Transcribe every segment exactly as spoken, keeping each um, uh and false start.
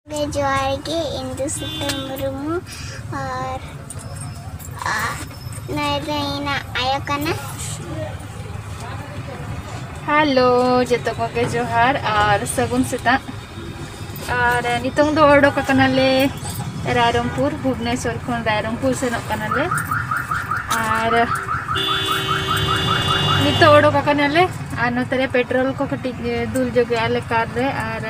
ᱡᱚᱦᱟᱨ ᱜᱮ, ᱤᱧ ᱫᱚ ᱥᱤᱛᱟᱹ ᱢᱩᱨᱢᱩ᱾ ᱟᱨ, ᱟᱨ ᱱᱚᱣᱟ ᱫᱚ ᱤᱧᱟᱹᱜ ᱟᱭᱳ ᱠᱟᱱᱟ᱾ ᱦᱮᱞᱳ, ᱡᱚᱛᱚ ᱠᱚᱜᱮ ᱡᱚᱦᱟᱨ ᱟᱨ ᱥᱟᱹᱜᱩᱱ ᱥᱮᱛᱟᱜ᱾ ᱟᱨ ᱱᱤᱛᱚᱝ ᱫᱚ ᱚᱰᱚᱠ ᱟᱠᱟᱱᱟᱞᱮ ᱨᱟᱭᱨᱚᱝᱯᱩᱨ, ᱵᱷᱩᱵᱽᱱᱮᱥᱚᱨ ᱠᱷᱚᱱ ᱨᱟᱭᱨᱚᱝᱯᱩᱨ ᱥᱮᱱᱚᱜ ᱠᱟᱱᱟᱞᱮ᱾ ᱟᱨ ᱱᱤᱛᱚᱜ ᱚᱰᱚᱠ ᱟᱠᱟᱱᱟᱞᱮ᱾ ᱟᱨ ᱱᱚᱛᱮ ᱨᱮ ᱯᱮᱴᱨᱳᱞ ᱠᱚ ᱠᱟᱹᱴᱤᱡ ᱫᱩᱞ ᱡᱚᱜᱮᱜᱼᱟ ᱞᱮ ᱠᱟᱨ ᱨᱮ᱾ ᱟᱨ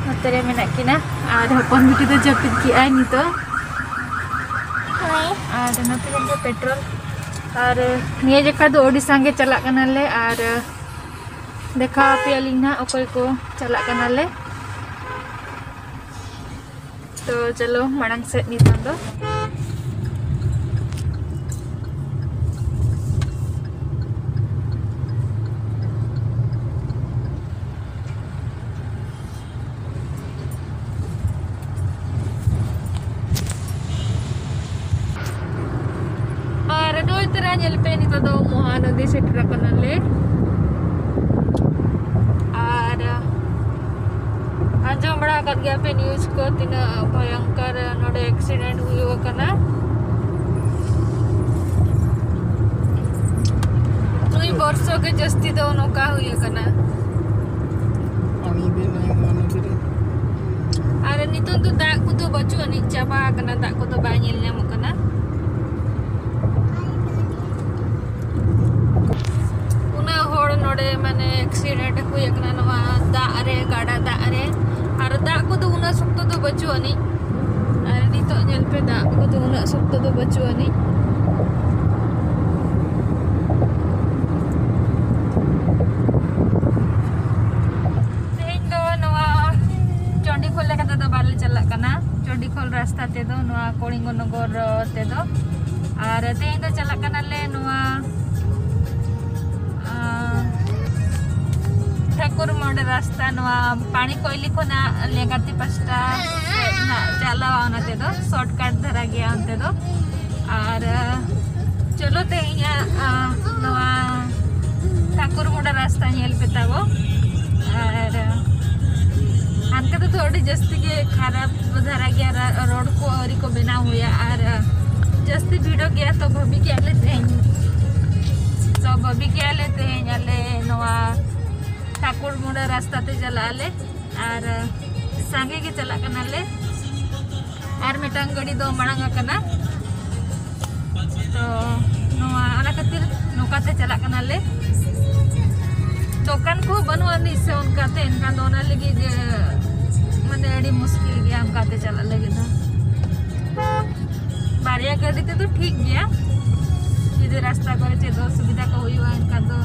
ᱱᱚᱛᱮ ᱨᱮ ᱢᱮᱱᱟᱜ ᱠᱤᱱᱟ᱾ ᱟᱨ ᱦᱚᱯᱚᱱ ᱵᱤᱴᱤ ᱫᱚ ᱡᱟᱹᱯᱤᱫ ᱠᱮᱜᱼᱟᱭ ᱱᱤᱛᱚᱜ᱾ ᱦᱳᱭ᱾ ᱟᱨ ᱱᱚᱛᱮ ᱨᱮ ᱫᱚ ᱯᱮᱴᱨᱳᱞ᱾ ᱟᱨ ᱱᱤᱭᱟᱹ ᱡᱚᱠᱷᱟ ᱫᱚ ᱟᱹᱰᱤ ᱥᱟᱸᱜᱮ ᱪᱟᱞᱟᱜ ᱠᱟᱱᱟᱞᱮ᱾ ᱟᱨ ᱫᱮᱠᱷᱟᱣ ᱟᱯᱮᱭᱟᱞᱤᱧ ᱱᱟᱦᱟᱜ ᱚᱠᱚᱭ ᱠᱚ ᱪᱟᱞᱟᱜ ᱠᱟᱱᱟᱞᱮ᱾ ᱛᱚ ᱪᱚᱞᱚ ᱢᱟᱲᱟᱝ ᱥᱮᱫ ᱱᱤᱛᱚᱝ ᱫᱚ᱾ ᱟᱨ ᱱᱚᱜᱼᱚᱭ ᱛᱚᱨᱟ ᱧᱮᱞ ᱯᱮ, ᱱᱤᱛᱚᱜ ᱫᱚ ᱢᱚᱦᱟᱱᱚᱫᱤ ᱥᱮᱴᱮᱨ ᱟᱠᱟᱱᱟᱞᱮ᱾ ᱟᱨ ᱟᱸᱡᱚᱢ ᱵᱟᱲᱟ ᱟᱠᱟᱫ ᱜᱮᱭᱟ ᱯᱮ ᱱᱤᱭᱩᱡᱽ ᱠᱚ, ᱛᱤᱱᱟᱹᱜ ᱵᱷᱚᱭᱚᱝᱠᱚᱨ ᱱᱚᱰᱮ ᱮᱠᱥᱤᱰᱮᱱᱴ ᱦᱩᱭᱩᱜ ᱠᱟᱱᱟ᱾ ᱱᱩᱭ ᱵᱚᱨᱥᱚ ᱜᱮ ᱡᱟᱹᱥᱛᱤ ᱫᱚ ᱱᱚᱝᱠᱟ ᱦᱩᱭ ᱟᱠᱟᱱᱟ᱾ ᱯᱟᱱᱤ ᱵᱤᱞ ᱮᱢ ᱢᱟᱱᱮ ᱵᱤᱞ᱾ ᱟᱨ ᱱᱤᱛᱚᱝ ᱫᱚ ᱫᱟᱜ ᱠᱚᱫᱚ ᱵᱟᱹᱪᱩᱜ ᱟᱹᱱᱤᱡ, ᱪᱟᱵᱟ ᱟᱠᱟᱱᱟ, ᱫᱟᱜ ᱠᱚᱫᱚ ᱵᱟᱭ ᱧᱮᱞ ᱧᱟᱢᱚᱜ ᱠᱟᱱᱟ᱾ ᱩᱱᱟᱹᱜ ᱦᱚᱲ ᱱᱚᱰᱮ ᱢᱟᱱᱮ ᱮᱠᱥᱤᱰᱮᱱᱴ ᱦᱩᱭ ᱟᱠᱟᱱᱟ ᱱᱚᱣᱟ ᱫᱟᱜ ᱨᱮ, ᱜᱟᱰᱟ ᱫᱟᱜ ᱨᱮ᱾ ᱟᱨ ᱫᱟᱜ ᱠᱚᱫᱚ ᱩᱱᱟᱹᱜ ᱥᱚᱠᱛᱚ ᱫᱚ ᱵᱟᱹᱪᱩᱜ ᱟᱹᱱᱤᱡ᱾ ᱟᱨ ᱱᱤᱛᱚᱜ ᱧᱮᱞ ᱯᱮ, ᱫᱟᱜ ᱠᱚᱫᱚ ᱩᱱᱟᱹᱜ ᱥᱚᱠᱛᱚ ᱫᱚ ᱵᱟᱹᱪᱩᱜ ᱟᱹᱱᱤᱡ᱾ ᱛᱮᱦᱮᱧ ᱫᱚ ᱱᱚᱣᱟ ᱪᱚᱱᱰᱤᱠᱷᱳᱞ ᱞᱮᱠᱟ ᱛᱮᱫᱚ ᱵᱟᱞᱮ ᱪᱟᱞᱟᱜ ᱠᱟᱱᱟ, ᱪᱚᱱᱰᱤᱠᱷᱳᱞ ᱨᱟᱥᱛᱟ ᱛᱮᱫᱚ, ᱱᱚᱣᱟ ᱠᱚᱞᱤᱝᱜᱚᱱᱚᱜᱚᱨ ᱛᱮᱫᱚ᱾ ᱟᱨ ᱛᱮᱦᱮᱧ ᱫᱚ ᱪᱟᱞᱟᱜ ᱠᱟᱱᱟᱞᱮ ᱱᱚᱣᱟ, ᱟᱸ, ᱴᱷᱟᱹᱠᱩᱨ ᱢᱚᱬᱮ ᱨᱟᱥᱛᱟ, ᱱᱚᱣᱟ ᱯᱟᱹᱲᱤ ᱠᱚᱭᱞᱤ ᱠᱷᱚᱱᱟᱜ ᱞᱮᱸᱜᱟᱛᱤ ᱯᱟᱥᱴᱟ ᱥᱮᱫ ᱱᱟᱜ ᱪᱟᱞᱟᱣᱟ, ᱚᱱᱟ ᱛᱮᱫᱚ ᱥᱚᱨᱴᱠᱟᱴ ᱫᱷᱟᱨᱟ ᱜᱮᱭᱟ ᱚᱱᱛᱮ ᱫᱚ᱾ ᱟᱨ ᱪᱚᱞᱚ ᱛᱮᱦᱮᱧᱟᱜ, ᱟᱸ, ᱱᱚᱣᱟ ᱴᱷᱟᱹᱠᱩᱨ ᱢᱚᱬᱮ ᱨᱟᱥᱛᱟ ᱧᱮᱞ ᱯᱮ ᱛᱟᱵᱚ᱾ ᱟᱨ ᱦᱟᱱᱛᱮ ᱫᱚ ᱟᱹᱰᱤ ᱡᱟᱹᱥᱛᱤ ᱜᱮ ᱠᱷᱟᱨᱟᱯ ᱫᱷᱟᱨᱟ ᱜᱮᱭᱟ, ᱨᱟ-, ᱨᱳᱰ ᱠᱚ ᱟᱹᱣᱨᱤ ᱠᱚ ᱵᱮᱱᱟᱣ ᱦᱩᱭᱟ᱾ ᱟᱨ, ᱟ, ᱡᱟᱹᱥᱛᱤ ᱵᱷᱤᱲᱚᱜ ᱜᱮᱭᱟ, ᱛᱚ ᱵᱷᱟᱹᱵᱤ ᱠᱮᱜᱼᱟ ᱞᱮ ᱛᱮᱦᱮᱧ, ᱛᱚ ᱵᱷᱟᱹᱵᱤ ᱠᱮᱜᱼᱟ ᱞᱮ ᱛᱮᱦᱮᱧ ᱟᱞᱮ ᱱᱚᱣᱟ ᱴᱷᱟᱠᱩᱨ ᱢᱩᱲᱟᱹ ᱨᱟᱥᱛᱟ ᱛᱮ ᱪᱟᱞᱟᱜ ᱟᱞᱮ᱾ ᱟᱨ, ᱟ, ᱥᱟᱸᱜᱮ ᱜᱮ ᱪᱟᱞᱟᱜ ᱠᱟᱱᱟᱞᱮ᱾ ᱟᱨ ᱢᱤᱫᱴᱟᱝ ᱜᱟᱹᱰᱤ ᱫᱚ ᱢᱟᱲᱟᱝ ᱟᱠᱟᱱᱟ᱾ ᱛᱚ ᱱᱚᱣᱟ, ᱚᱱᱟ ᱠᱷᱟᱹᱛᱤᱨ ᱱᱚᱝᱠᱟᱛᱮ ᱪᱟᱞᱟᱜ ᱠᱟᱱᱟᱞᱮ᱾ ᱫᱚᱠᱟᱱ ᱠᱚᱦᱚᱸ ᱵᱟᱹᱱᱩᱜ ᱟᱹᱱᱤᱡ ᱥᱮ ᱚᱱᱠᱟᱛᱮ, ᱮᱱᱠᱷᱟᱱ ᱫᱚ ᱚᱱᱟ ᱞᱟᱹᱜᱤᱫ ᱜᱮ, ᱢᱟᱱᱮ, ᱟᱹᱰᱤ ᱢᱩᱥᱠᱤᱞ ᱜᱮᱭᱟ ᱚᱱᱠᱟᱛᱮ ᱪᱟᱞᱟᱜ ᱞᱟᱹᱜᱤᱫ ᱫᱚ᱾ ᱵᱟᱨᱭᱟ ᱜᱟᱹᱰᱤ ᱛᱮᱫᱚ ᱴᱷᱤᱠ ᱜᱮᱭᱟ, ᱡᱩᱫᱤ ᱨᱟᱥᱛᱟ ᱠᱚᱨᱮ ᱪᱮᱫ ᱚᱥᱩᱵᱤᱫᱷᱟ ᱠᱚ ᱦᱩᱭᱩᱜᱼᱟ, ᱮᱱᱠᱷᱟᱱ ᱫᱚ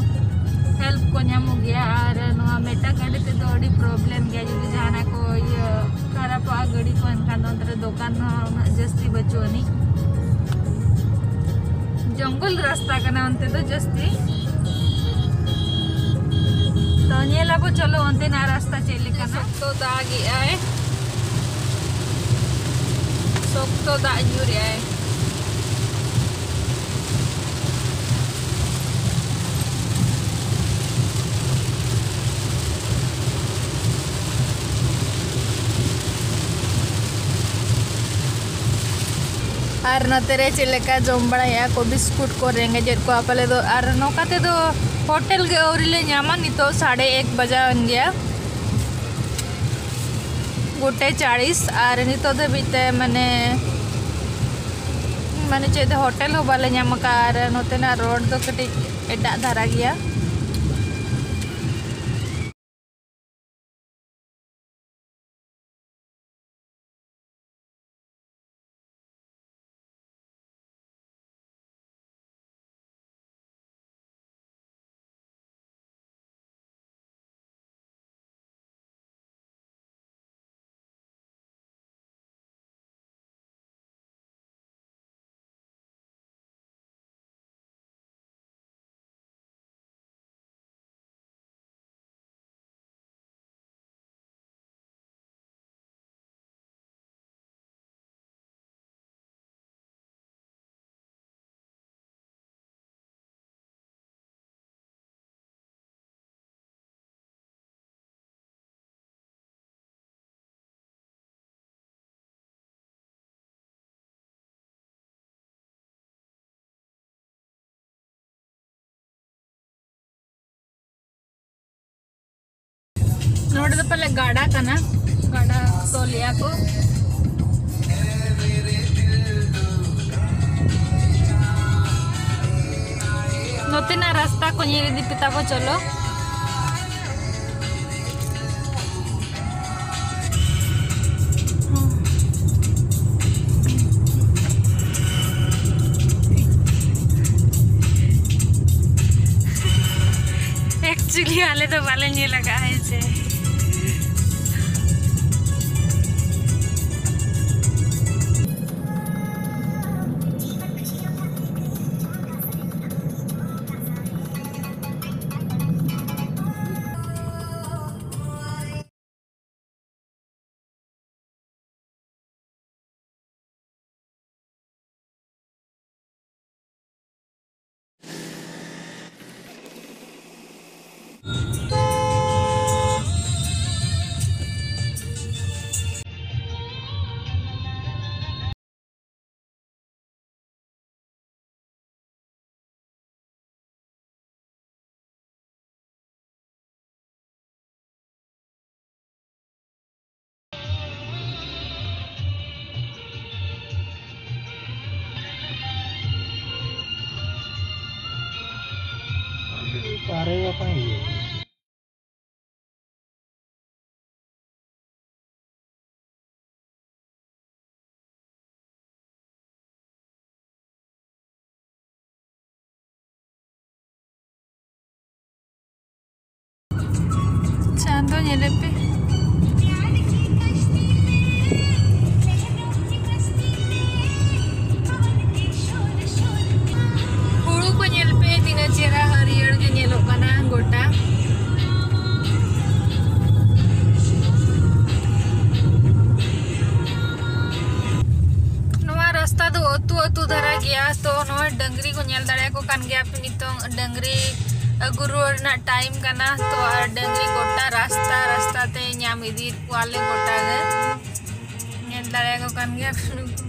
ᱦᱮᱞᱯ ᱠᱚ ᱧᱟᱢᱚᱜ ᱜᱮᱭᱟ᱾ ᱟᱨ ᱱᱚᱣᱟ ᱢᱤᱫᱴᱟᱝ ᱜᱟᱹᱰᱤ ᱛᱮᱫᱚ ᱟᱹᱰᱤ ᱯᱨᱚᱵᱞᱮᱢ ᱜᱮᱭᱟ, ᱡᱩᱫᱤ ᱡᱟᱦᱟᱱᱟᱜ ᱠᱚ, ᱤᱭᱟᱹ, ᱠᱷᱟᱨᱟᱯᱚᱜᱼᱟ ᱜᱟᱹᱰᱤ ᱠᱚ, ᱮᱱᱠᱷᱟᱱ ᱫᱚ ᱚᱱᱛᱮ ᱨᱮ ᱫᱚᱠᱟᱱ ᱦᱚᱸ ᱩᱱᱟᱹᱜ ᱡᱟᱹᱥᱛᱤ ᱵᱟᱹᱪᱩᱜ ᱟᱹᱱᱤᱡ᱾ ᱡᱚᱝᱜᱚᱞ ᱨᱟᱥᱛᱟ ᱠᱟᱱᱟ ᱚᱱᱛᱮ ᱫᱚ ᱡᱟᱹᱥᱛᱤ᱾ ᱛᱚ ᱧᱮᱞ ᱟᱵᱚ, ᱪᱚᱞᱚ ᱚᱱᱛᱮᱱᱟᱜ ᱨᱟᱥᱛᱟ ᱪᱮᱫ ᱞᱮᱠᱟᱱᱟ᱾ ᱥᱚᱠᱛᱚ ᱫᱟᱜ ᱮᱜᱼᱟᱭ, ᱥᱚᱠᱛᱚ ᱫᱟᱜ ᱧᱩᱨᱮᱜᱼᱟᱭ᱾ ᱟᱨ ᱱᱚᱛᱮ ᱨᱮ ᱪᱮᱫ ᱞᱮᱠᱟ ᱡᱚᱢ ᱵᱟᱲᱟᱭᱮᱫᱼᱟ ᱠᱚ, ᱵᱤᱥᱠᱩᱴ ᱠᱚ ᱨᱮᱸᱜᱮᱡᱮᱫ ᱠᱚᱣᱟ ᱯᱟᱞᱮ ᱫᱚ᱾ ᱟᱨ ᱱᱚᱝᱠᱟ ᱛᱮᱫᱚ ᱦᱳᱴᱮᱞ ᱜᱮ ᱟᱹᱣᱨᱤ ᱞᱮ ᱧᱟᱢᱟ, ᱱᱤᱛᱚᱜ ᱥᱟᱲᱮ ᱮᱠ ᱵᱟᱡᱟᱣᱮᱱ ᱜᱮᱭᱟ᱾ ᱜᱚᱴᱮ ᱪᱟᱲᱤᱥ, ᱟᱨ ᱱᱤᱛᱚᱜ ᱫᱷᱟᱹᱵᱤᱡ ᱛᱮ ᱢᱟᱱᱮ, ᱢᱟᱱᱮ ᱪᱮᱫ ᱦᱳᱴᱮᱞ ᱦᱚᱸ ᱵᱟᱞᱮ ᱧᱟᱢ ᱟᱠᱟᱫᱼᱟ᱾ ᱟᱨ ᱱᱚᱛᱮᱱᱟᱜ ᱨᱳᱰ ᱫᱚ ᱠᱟᱹᱴᱤᱡ ᱮᱴᱟᱜ ᱫᱷᱟᱨᱟ ᱜᱮᱭᱟ᱾ ᱱᱚᱰᱮ ᱫᱚ ᱯᱟᱞᱮ ᱜᱟᱰᱟ ᱠᱟᱱᱟ, ᱜᱟᱰᱟ ᱛᱚᱞ ᱮᱭᱟ ᱠᱚ᱾ ᱱᱚᱛᱮᱱᱟᱜ ᱨᱟᱥᱛᱟ ᱠᱚ ᱧᱮᱞ ᱤᱫᱤ ᱯᱮ ᱛᱟᱵᱚ, ᱪᱚᱞᱚ᱾ Actually ᱟᱞᱮ ᱫᱚ ᱵᱟᱞᱮ ᱧᱮᱞ ᱟᱠᱟᱫᱼᱟ, ᱦᱮᱸ ᱥᱮ᱾ ᱪᱟᱸᱫᱚ ᱧᱮᱞᱮ ᱯᱮ᱾ ᱦᱩᱲᱩ ᱠᱚ ᱧᱮᱞ ᱯᱮ, ᱛᱤᱱᱟᱹᱜ ᱪᱮᱦᱨᱟ ᱦᱟᱹᱨᱭᱟᱹᱲ ᱜᱮ ᱧᱮᱞᱚᱜ ᱠᱟᱱᱟ ᱜᱚᱴᱟ᱾ ᱱᱚᱣᱟ ᱨᱟᱥᱛᱟ ᱫᱚ ᱟᱹᱛᱩ ᱟᱹᱛᱩ ᱫᱷᱟᱨᱟ ᱜᱮᱭᱟ, ᱛᱚ ᱱᱚᱣᱟ ᱰᱟᱹᱝᱨᱤ ᱠᱚ ᱧᱮᱞ ᱫᱟᱲᱮᱭᱟᱠᱚ ᱠᱟᱱ ᱜᱮᱭᱟ ᱯᱮ᱾ ᱱᱤᱛᱚᱝ ᱰᱟᱹᱝᱨᱤ ᱟᱹᱜᱩ ᱨᱩᱣᱟᱹᱲ ᱨᱮᱱᱟᱜ time ᱠᱟᱱᱟ, ᱛᱚ ᱟᱨ ᱰᱟᱹᱝᱨᱤ ᱜᱚᱴᱟ ᱨᱟᱥᱛᱟ ᱨᱟᱥᱛᱟ ᱛᱮ ᱧᱟᱢ ᱤᱫᱤᱭᱮᱫ ᱠᱚᱣᱟᱞᱮ ᱜᱚᱴᱟ ᱜᱮ᱾ ᱧᱮᱞ ᱫᱟᱲᱮᱭᱟᱠᱚ ᱠᱟᱱ ᱜᱮᱭᱟ ᱯᱮ ᱱᱩᱠᱩ᱾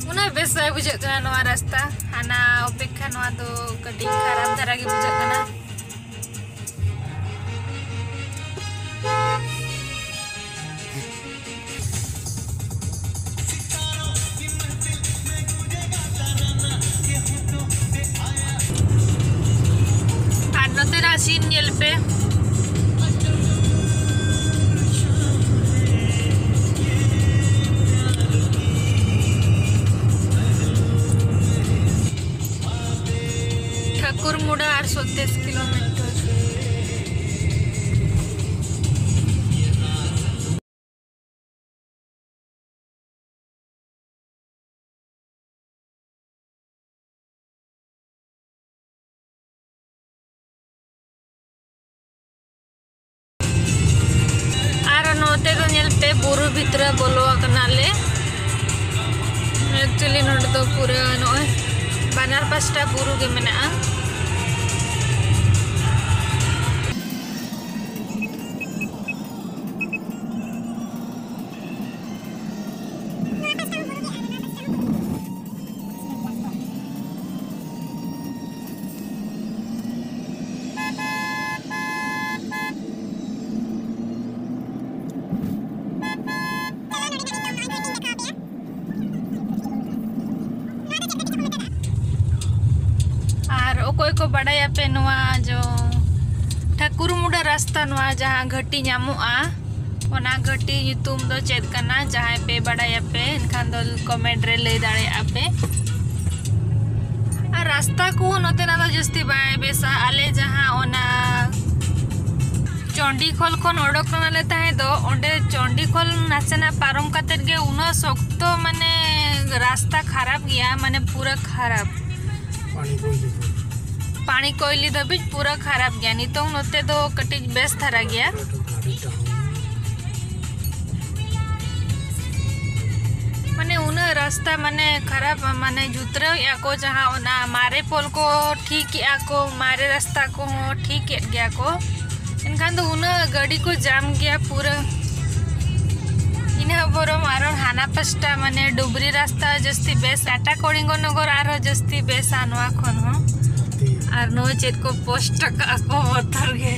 ᱩᱱᱟᱹᱜ ᱵᱮᱥ ᱵᱟᱭ ᱵᱩᱡᱷᱟᱹᱜ ᱠᱟᱱᱟ ᱱᱚᱣᱟ ᱨᱟᱥᱛᱟ, ᱦᱟᱱᱟ ᱚᱯᱮᱠᱠᱷᱟ ᱱᱚᱣᱟ ᱫᱚ ᱠᱟᱹᱴᱤᱡ ᱠᱷᱟᱨᱟᱯ ᱫᱷᱟᱨᱟ ᱜᱮ ᱵᱩᱡᱷᱟᱹᱜ ᱠᱟᱱᱟ᱾ ᱯᱮ᱾ ᱴᱷᱟᱠᱩᱨ ᱢᱩᱰᱟ ᱟᱨ ᱥᱚᱛᱛᱨᱤᱥ ᱠᱤᱞᱳᱢᱤᱴᱟᱨ᱾ ᱟᱨ ᱱᱚᱛᱮ ᱫᱚ ᱧᱮᱞ ᱯᱮ, ᱵᱩᱨᱩ ᱵᱷᱤᱛᱨᱤ ᱵᱚᱞᱚ ᱟᱠᱟᱱᱟ ᱞᱮ᱾ Actually ᱱᱚᱰᱮ ᱫᱚ ᱯᱩᱨᱟᱹ ᱱᱚᱜᱼᱚᱭ ᱵᱟᱱᱟᱨ ᱯᱟᱥᱴᱟ ᱵᱩᱨᱩ ᱜᱮ ᱢᱮᱱᱟᱜᱼᱟ᱾ ᱟᱨ ᱚᱠᱚᱭ ᱠᱚ ᱵᱟᱰᱟᱭᱟᱯᱮ ᱱᱚᱣᱟ ᱡᱚ ᱴᱷᱟᱠᱩᱨᱢᱩᱰᱟ ᱨᱟᱥᱛᱟ, ᱱᱚᱣᱟ ᱡᱟᱦᱟᱸ ᱜᱷᱟᱹᱴᱤ ᱧᱟᱢᱚᱜᱼᱟ, ᱚᱱᱟ ᱜᱷᱟᱹᱴᱤ ᱧᱩᱛᱩᱢ ᱫᱚ ᱪᱮᱫ ᱠᱟᱱᱟ? ᱡᱟᱦᱟᱸᱭ ᱯᱮ ᱵᱟᱰᱟᱭᱟᱯᱮ, ᱮᱱᱠᱷᱟᱱ ᱫᱚ comment ᱨᱮ ᱞᱟᱹᱭ ᱫᱟᱲᱮᱭᱟᱜᱼᱟ ᱯᱮ᱾ ᱟᱨ ᱨᱟᱥᱛᱟ ᱠᱚ ᱱᱚᱛᱮᱱᱟᱜ ᱫᱚ ᱡᱟᱹᱥᱛᱤ ᱵᱟᱭ ᱵᱮᱥᱟ᱾ ᱟᱞᱮ ᱡᱟᱦᱟᱸ ᱚᱱᱟ ᱪᱚᱱᱰᱤᱠᱷᱚᱞ ᱠᱷᱚᱱ ᱚᱰᱚᱠ ᱠᱟᱱᱟᱞᱮ ᱛᱟᱦᱮᱸ ᱫᱚ, ᱚᱸᱰᱮ ᱪᱚᱱᱰᱤᱠᱷᱚᱞ ᱱᱟᱥᱮᱱᱟᱜ ᱯᱟᱨᱚᱢ ᱠᱟᱛᱮᱫ ᱜᱮ ᱩᱱᱟᱹᱜ ᱥᱚᱠᱛᱚ, ᱢᱟᱱᱮ, ᱨᱟᱥᱛᱟ ᱠᱷᱟᱨᱟᱯ ᱜᱮᱭᱟ, ᱢᱟᱱᱮ, ᱯᱩᱨᱟᱹ ᱠᱷᱟᱨᱟᱯ᱾ ᱯᱟᱱᱤ ᱠᱚᱭᱞᱤ ᱫᱷᱟᱹᱵᱤᱡ ᱯᱩᱨᱟᱹ ᱠᱷᱟᱨᱟᱯ ᱜᱮᱭᱟ᱾ ᱱᱤᱛᱚᱝ ᱱᱚᱛᱮ ᱫᱚ ᱠᱟᱹᱴᱤᱡ ᱵᱮᱥ ᱫᱷᱟᱨᱟ ᱜᱮᱭᱟ᱾ ᱢᱟᱱᱮ ᱩᱱᱟᱹᱜ ᱨᱟᱥᱛᱟ ᱢᱟᱱᱮ ᱠᱷᱟᱨᱟᱯ, ᱢᱟᱱᱮ ᱡᱩᱛᱨᱟᱹᱣᱮᱫᱼᱟ ᱠᱚ, ᱡᱟᱦᱟᱸ ᱚᱱᱟ ᱢᱟᱨᱮ ᱯᱳᱞ ᱠᱚ ᱴᱷᱤᱠ ᱮᱫᱼᱟ ᱠᱚ, ᱢᱟᱨᱮ ᱨᱟᱥᱛᱟ ᱠᱚᱦᱚᱸ ᱴᱷᱤᱠ ᱮᱫ ᱜᱮᱭᱟ ᱠᱚ, ᱮᱱᱠᱷᱟᱱ ᱫᱚ ᱩᱱᱟᱹᱜ ᱜᱟᱹᱰᱤ ᱠᱚ ᱡᱟᱢ ᱜᱮᱭᱟ ᱯᱩᱨᱟᱹ᱾ ᱤᱱᱟᱹ ᱵᱚᱨᱚᱝ ᱟᱨᱚ ᱦᱟᱱᱟ ᱯᱟᱥᱴᱟ ᱢᱟᱱᱮ ᱰᱩᱵᱽᱨᱤ ᱨᱟᱥᱛᱟ ᱡᱟᱹᱥᱛᱤ ᱵᱮᱥ, ᱴᱟᱴᱟ ᱠᱚᱲᱤᱝᱜᱚ ᱱᱚᱜᱚᱨ ᱟᱨᱦᱚᱸ ᱡᱟᱹᱥᱛᱤ ᱵᱮᱥᱟ ᱱᱚᱣᱟ ᱠᱷᱚᱱ ᱦᱚᱸ᱾ ᱟᱨ ᱱᱚᱣᱟ ᱪᱮᱫ ᱠᱚ ᱯᱳᱥᱴ ᱟᱠᱟᱫ ᱠᱚ ᱵᱚᱛᱚᱨ ᱜᱮ᱾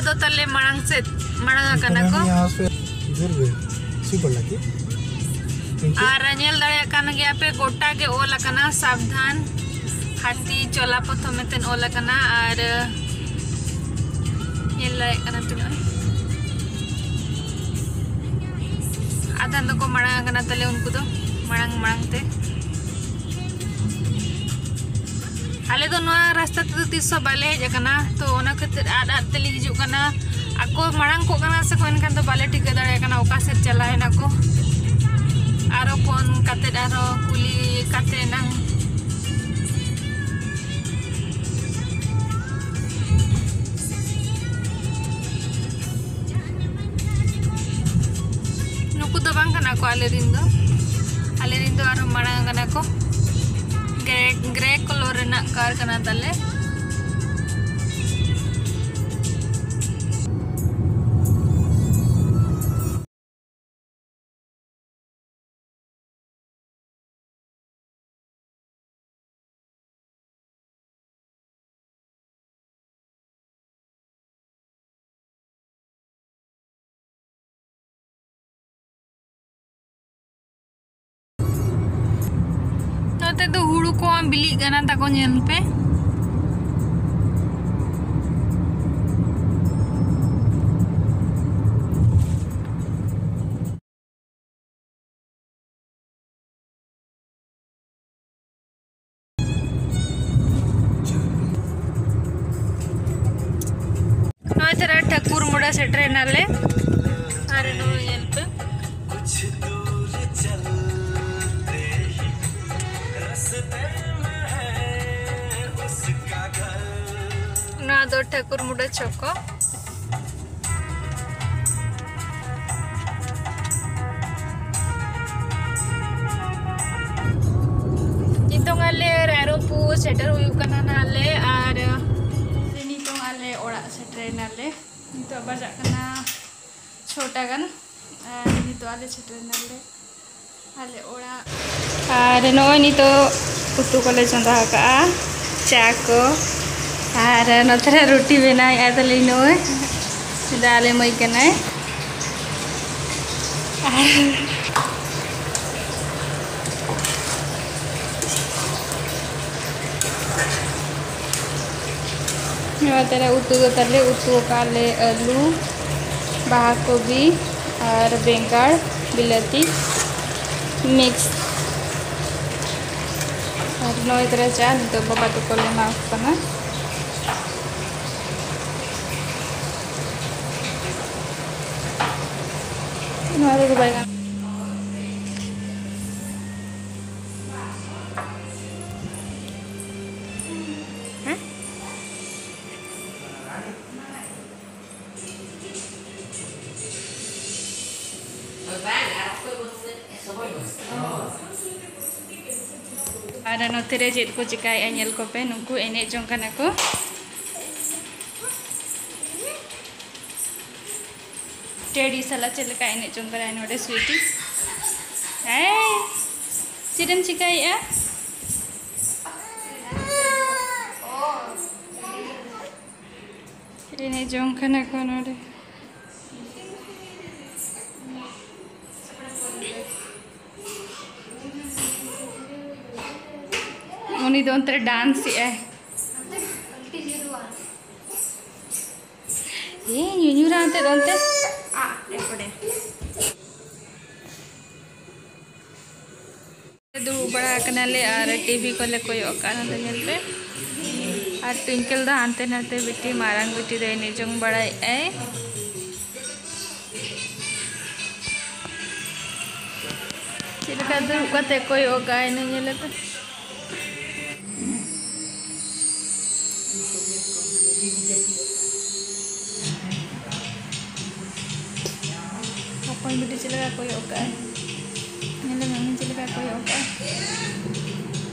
ᱫᱚ ᱛᱟᱞᱮ ᱢᱟᱲᱟᱝ ᱥᱮᱫ ᱢᱟᱲᱟᱝ ᱟᱠᱟᱱᱟ ᱠᱚ᱾ ᱤᱫᱷᱟᱨ ᱵᱷᱤ ᱥᱩᱯᱟᱨ ᱞᱟᱠᱤ᱾ ᱟᱨ ᱧᱮᱞ ᱫᱟᱲᱮᱭᱟᱜ ᱠᱟᱱ ᱜᱮᱭᱟ ᱯᱮ, ᱜᱚᱴᱟ ᱜᱮ ᱚᱞ ᱟᱠᱟᱱᱟ, "ᱥᱟᱵᱫᱷᱟᱱ, ᱦᱟᱹᱛᱤ ᱪᱚᱞᱟ ᱯᱚᱛᱷᱚ" ᱢᱮᱱᱛᱮ ᱚᱞ ᱟᱠᱟᱱᱟ᱾ ᱟᱨ ᱧᱮᱞ ᱫᱟᱲᱮᱭᱟᱜ ᱠᱟᱱᱟ ᱯᱮ, ᱱᱚᱜᱼᱚᱭ ᱟᱫᱷᱟᱱ ᱫᱚᱠᱚ ᱢᱟᱲᱟᱝ ᱟᱠᱟᱱᱟ ᱛᱟᱞᱮ, ᱩᱱᱠᱩ ᱫᱚ ᱢᱟᱲᱟᱝ ᱢᱟᱲᱟᱝ ᱛᱮ᱾ ᱟᱞᱮ ᱫᱚ ᱱᱚᱣᱟ ᱨᱟᱥᱛᱟ ᱛᱮᱫᱚ ᱛᱤᱥ ᱦᱚᱸ ᱵᱟᱞᱮ ᱦᱮᱡ ᱟᱠᱟᱱᱟ, ᱛᱚ ᱚᱱᱟ ᱠᱷᱟᱹᱛᱤᱨ ᱟᱫ ᱟᱫ ᱛᱮᱞᱮ ᱦᱤᱡᱩᱜ ᱠᱟᱱᱟ᱾ ᱟᱠᱚ ᱢᱟᱲᱟᱝ ᱠᱚᱜ ᱠᱟᱱᱟ ᱥᱮ ᱠᱚ, ᱮᱱᱠᱷᱟᱱ ᱫᱚ ᱵᱟᱞᱮ ᱴᱷᱤᱠᱟᱹ ᱫᱟᱲᱮᱭᱟᱜ ᱠᱟᱱᱟ ᱚᱠᱟ ᱥᱮᱫ ᱪᱟᱞᱟᱣ ᱮᱱᱟ ᱠᱚ᱾ ᱟᱨᱚ ᱯᱷᱳᱱ ᱠᱟᱛᱮᱫ ᱟᱨᱚ ᱠᱩᱞᱤ ᱠᱟᱛᱮᱫ ᱮᱱᱟᱝ᱾ ᱱᱩᱠᱩ ᱫᱚ ᱵᱟᱝ ᱠᱟᱱᱟ ᱠᱚ ᱟᱞᱮ ᱨᱤᱱ ᱫᱚ᱾ ᱟᱞᱮ ᱨᱤᱱ ᱫᱚ ᱟᱨᱦᱚᱸ ᱢᱟᱲᱟᱝ ᱠᱟᱱᱟ ᱠᱚ᱾ ᱜᱨᱮ, ᱜᱨᱮ ᱠᱟᱞᱟᱨ ᱨᱮᱱᱟᱜ ᱠᱟᱨ ᱠᱟᱱᱟ ᱛᱟᱞᱮ᱾ ᱱᱚᱛᱮ ᱫᱚ ᱦᱩᱲᱩ ᱠᱚ ᱵᱤᱞᱤᱜ ᱠᱟᱱᱟ ᱛᱟᱠᱚ, ᱧᱮᱞ ᱯᱮ᱾ ᱱᱚᱜᱼᱚᱭ ᱛᱟᱨᱟ ᱴᱷᱟᱹᱠᱩᱨ ᱢᱩᱰᱟᱹ ᱥᱮᱴᱮᱨᱮᱱᱟᱞᱮ᱾ ᱟᱨ ᱱᱚᱜᱼᱚᱭ ᱧᱮᱞ ᱯᱮ᱾ ᱱᱚᱣᱟ ᱫᱚ ᱴᱷᱟᱹᱠᱩᱨ ᱢᱩᱰᱟᱹ ᱪᱷᱚᱠᱚ᱾ ᱱᱤᱛᱚᱝ ᱟᱞᱮ ᱨᱟᱭᱨᱚᱝᱯᱩᱨ ᱥᱮᱴᱮᱨ ᱦᱩᱭᱩᱜ ᱠᱟᱱᱟ ᱱᱟᱦᱟᱜ ᱞᱮ, ᱟᱨ ᱱᱤᱛᱚᱝ ᱟᱞᱮ ᱚᱲᱟᱜ ᱥᱮᱴᱮᱨᱮᱱᱟᱞᱮ᱾ ᱱᱤᱛᱚᱜ ᱵᱟᱡᱟᱜ ᱠᱟᱱᱟ ᱪᱷᱚᱴᱟ ᱜᱟᱱ, ᱟᱨ ᱱᱤᱛᱚᱜ ᱟᱞᱮ ᱥᱮᱴᱮᱨᱮᱱᱟᱞᱮ ᱟᱞᱮ ᱚᱲᱟᱜ᱾ ᱟᱨ ᱱᱚᱜᱼᱚᱭ ᱱᱤᱛᱚᱜ ᱩᱛᱩ ᱠᱚᱞᱮ ᱪᱚᱸᱫᱟ ᱟᱠᱟᱜᱼᱟ, ᱪᱟ ᱠᱚ, ᱟᱨ ᱱᱚᱛᱮ ᱨᱮ ᱨᱩᱴᱤ ᱵᱮᱱᱟᱣᱮᱫᱼᱟ ᱛᱟᱞᱮ ᱱᱚᱜᱼᱚᱭ᱾ ᱫᱟᱜ ᱞᱮ ᱮᱢᱟᱹᱭ ᱠᱟᱱᱟᱭ᱾ ᱟᱨ ᱱᱚᱣᱟ ᱛᱮᱞᱮ ᱩᱛᱩ ᱫᱚ ᱛᱟᱞᱮ ᱩᱛᱩ ᱟᱠᱟᱫ ᱞᱮ ᱟᱹᱞᱩ, ᱵᱟᱦᱟ ᱠᱚᱵᱤ ᱟᱨ ᱵᱮᱸᱜᱟᱲ, ᱵᱤᱞᱟᱹᱛᱤ mix᱾ ᱟᱨ ᱱᱚᱜᱼᱚᱭ ᱛᱟᱞᱮ ᱪᱟ ᱱᱤᱛᱚᱜ ᱵᱟᱵᱟ ᱛᱟᱠᱚ ᱞᱮ ᱮᱢᱟ ᱠᱚ ᱠᱟᱱᱟ᱾ ᱱᱚᱣᱟ ᱨᱮᱫᱚ ᱵᱟᱭ ᱜᱟᱱᱚᱜ᱾ ᱦᱮᱸ? ᱟᱨ ᱱᱚᱛᱮ ᱨᱮ ᱪᱮᱫ ᱠᱚ ᱪᱮᱠᱟᱭᱮᱫᱼᱟ ᱧᱮᱞ ᱠᱚᱯᱮ, ᱱᱩᱠᱩ ᱮᱱᱮᱡ ᱡᱚᱝ ᱠᱟᱱᱟ ᱠᱚ᱾ ᱴᱮᱰᱤ ᱥᱟᱞᱟᱜ ᱪᱮᱫ ᱞᱮᱠᱟ ᱮᱱᱮᱡ ᱡᱚᱝ ᱠᱟᱱᱟᱭ ᱱᱚᱰᱮ ᱥᱩᱭᱴᱤ᱾ ᱦᱮᱸ, ᱪᱮᱫ ᱮᱢ ᱪᱮᱠᱟᱭᱮᱫᱼᱟ? ᱮᱱᱮᱡ ᱡᱚᱝ ᱠᱟᱱᱟ ᱠᱚ ᱱᱚᱰᱮ᱾ ᱩᱱᱤ ᱫᱚ ᱚᱱᱛᱮ ᱨᱮ dance ᱮᱜᱼᱟᱭ᱾ ᱮ, ᱧᱩᱧᱩᱨᱟ ᱚᱱᱛᱮ ᱫᱚ ᱚᱱᱛᱮ᱾ ᱫᱩᱲᱩᱵ ᱵᱟᱲᱟ ᱟᱠᱟᱱᱟᱞᱮ ᱟᱨ ᱴᱤᱵᱷᱤ ᱠᱚᱞᱮ ᱠᱚᱭᱚᱜ ᱠᱟᱜᱼᱟ ᱱᱚᱛᱮ ᱧᱮᱞ ᱯᱮ᱾ ᱟᱨ ᱴᱩᱭᱤᱝᱠᱮᱞ ᱫᱚ ᱦᱟᱱᱛᱮ ᱱᱟᱛᱮ ᱵᱤᱴᱤ, ᱢᱟᱨᱟᱝ ᱵᱤᱴᱤ ᱫᱚ ᱮᱱᱮᱡ ᱡᱚᱝ ᱵᱟᱲᱟᱭᱮᱫᱼᱟᱭ᱾ ᱪᱮᱫ ᱞᱮᱠᱟ ᱫᱩᱲᱩᱵ ᱠᱟᱛᱮ ᱠᱚᱭᱚᱜ ᱠᱟᱜᱼᱟᱭ ᱤᱱᱟᱹ ᱧᱮᱞ ᱠᱟᱛᱮ᱾ ᱦᱚᱯᱚᱱ ᱵᱤᱴᱤ ᱪᱮᱫ ᱞᱮᱠᱟ ᱠᱚᱭᱚᱜ ᱠᱟᱜᱼᱟᱭ, ᱧᱮᱞᱮ ᱢᱮ ᱩᱱᱤ ᱪᱮᱫ ᱞᱮᱠᱟ ᱠᱚᱭᱚᱜ ᱠᱟᱜᱼᱟᱭ,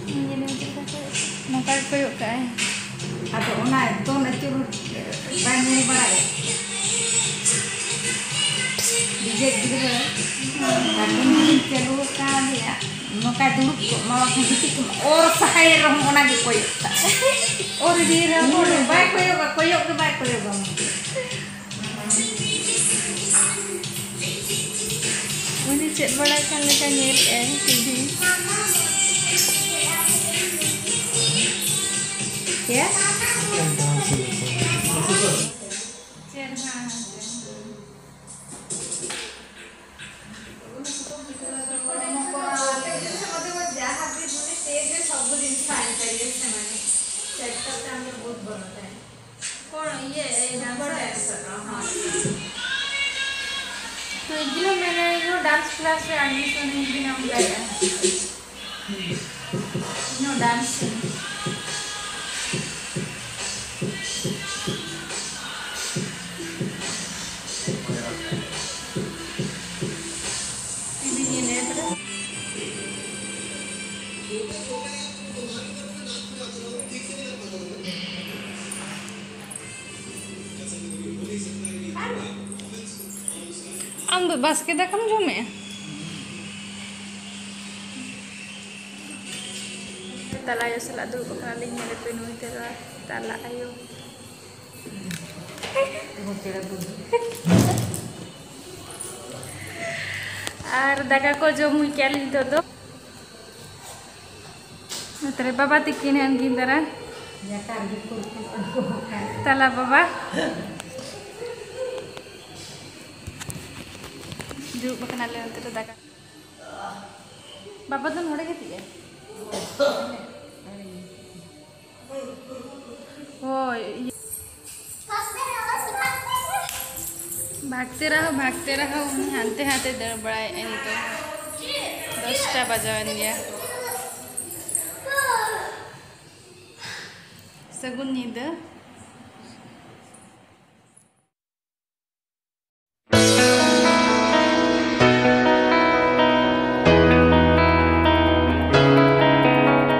ᱩᱱᱤ ᱧᱮᱞᱮ ᱢᱮ ᱪᱮᱫ ᱞᱮᱠᱟ ᱠᱚᱭᱚᱜ ᱠᱟᱜᱼᱟᱭ, ᱱᱚᱝᱠᱟ ᱜᱮ ᱠᱚᱭᱚᱜ ᱠᱟᱜᱼᱟᱭ᱾ ᱟᱫᱚ ᱚᱱᱟ ᱫᱚᱱ ᱟᱹᱪᱩᱨ ᱵᱟᱭ ᱧᱮᱞ ᱵᱟᱲᱟᱭᱟ᱾ ᱰᱤᱡᱮ ᱜᱤᱫᱽᱨᱟᱹ ᱠᱟᱴᱩᱱ ᱯᱷᱤᱞᱢ ᱪᱟᱹᱞᱩ ᱟᱠᱟᱫᱮᱭᱟ, ᱱᱚᱝᱠᱟᱭ ᱫᱩᱲᱩᱵ ᱠᱚᱜ ᱢᱟ, ᱵᱟᱠᱷᱟᱱ ᱜᱤᱛᱤᱡ ᱠᱚᱜ ᱢᱟ, ᱚᱨ ᱥᱟᱦᱟᱭᱮ ᱨᱮᱦᱚᱸ ᱚᱱᱟ ᱜᱮ ᱠᱚᱭᱚᱜ ᱠᱟᱜᱼᱟ᱾ ᱚᱨ ᱤᱫᱤᱭᱮ ᱨᱮᱦᱚᱸ ᱩᱱᱤ ᱵᱟᱭ ᱠᱚᱭᱚᱜᱟ, ᱠᱚᱭᱚᱜ ᱜᱮ ᱵᱟᱭ ᱠᱚᱭᱚᱜᱟ ᱩᱱᱤ ᱫᱚ᱾ ᱩᱱᱤ ᱪᱮᱫ ᱵᱟᱲᱟᱭ ᱠᱟᱱ ᱞᱮᱠᱟ ᱧᱮᱞᱮᱫᱼᱟᱭ ᱴᱤᱵᱷᱤ᱾ ᱪᱮᱫ? ᱪᱮᱫ? ᱦᱮᱸ, ᱦᱮᱸ, ᱪᱮᱫ? ᱦᱚᱲᱢᱚ ᱠᱚ ᱡᱟᱦᱟᱸ ᱜᱮ ᱢᱟᱱᱮ ᱥᱮ ᱜᱮ ᱥᱚᱵ ᱡᱤᱱᱤᱥ ᱥᱟᱭ ᱠᱟᱭ ᱥᱮ ᱢᱟᱱᱮ ᱥᱮᱴ ᱠᱟᱛᱮ ᱟᱢ ᱫᱚ ᱵᱚᱦᱩᱛ ᱵᱚᱲ ᱛᱟᱭ᱾ ᱠᱚᱱᱚ ᱤᱭᱟᱹ, ᱮᱭ ᱰᱟᱱᱥᱟᱨ? ᱰᱟᱱᱥᱟᱨ, ᱦᱚᱸ᱾ ᱛᱚ ᱤᱧ ᱦᱚᱸ ᱢᱮᱱᱟ, ᱤᱧ ᱦᱚᱸ ᱰᱟᱱᱥ ᱠᱞᱟᱥ ᱨᱮ ᱮᱰᱢᱤᱥᱚᱱ ᱤᱧ ᱧᱟᱢ ᱫᱟᱲᱮᱭᱟᱜᱼᱟ᱾ ᱤᱧ ᱦᱚᱸ ᱰᱟᱱᱥ ᱤᱧ᱾ ᱤᱧ ᱧᱮᱞᱮᱫ ᱨᱮ᱾ ᱟᱢ ᱫᱚ ᱵᱟᱥᱠᱮ ᱫᱟᱠᱟᱢ ᱡᱚᱢᱮᱜᱼᱟ? ᱛᱟᱞᱟ ᱟᱭᱳ ᱥᱟᱞᱟᱜ ᱫᱩᱲᱩᱵ ᱟᱠᱟᱱᱟᱞᱤᱧ, ᱧᱮᱞᱮ ᱯᱮ ᱱᱩᱭ ᱛᱟᱞᱟ, ᱛᱟᱞᱟ ᱟᱭᱳ᱾ ᱟᱨ ᱫᱟᱠᱟ ᱠᱚ ᱡᱚᱢ ᱦᱩᱭ ᱠᱮᱜᱼᱟ ᱞᱤᱧ ᱱᱤᱛᱚᱜ ᱫᱚ᱾ ᱱᱚᱛᱮ ᱨᱮ ᱵᱟᱵᱟ ᱛᱤᱠᱤᱱ ᱦᱮᱱ ᱠᱤᱱ ᱫᱟᱨᱟ᱾ ᱛᱟᱞᱟ ᱵᱟᱵᱟ᱾ ᱫᱩᱲᱩᱵ ᱟᱠᱟᱱᱟᱞᱮ ᱱᱚᱛᱮ ᱨᱮ ᱫᱟᱠᱟ᱾ ᱵᱟᱵᱟ ᱫᱚ ᱱᱚᱰᱮ ᱜᱮ ᱛᱤᱭᱟ᱾ ᱦᱳᱭ, ᱤᱭᱟᱹ᱾ ᱵᱷᱟᱜᱽᱛᱮ ᱨᱟᱦᱳ, ᱵᱷᱟᱜᱽᱛᱮ ᱨᱟᱦᱳ, ᱩᱱᱤ ᱦᱟᱱᱛᱮ ᱦᱟᱱᱛᱮ ᱫᱟᱹᱲ ᱵᱟᱲᱟᱭᱮᱫᱼᱟᱭ ᱱᱤᱛᱚᱜ᱾ ᱫᱚᱥᱴᱟ ᱵᱟᱡᱟᱣᱮᱱ ᱜᱮᱭᱟ᱾ ᱥᱟᱹᱜᱩᱱ ᱧᱤᱫᱟᱹ᱾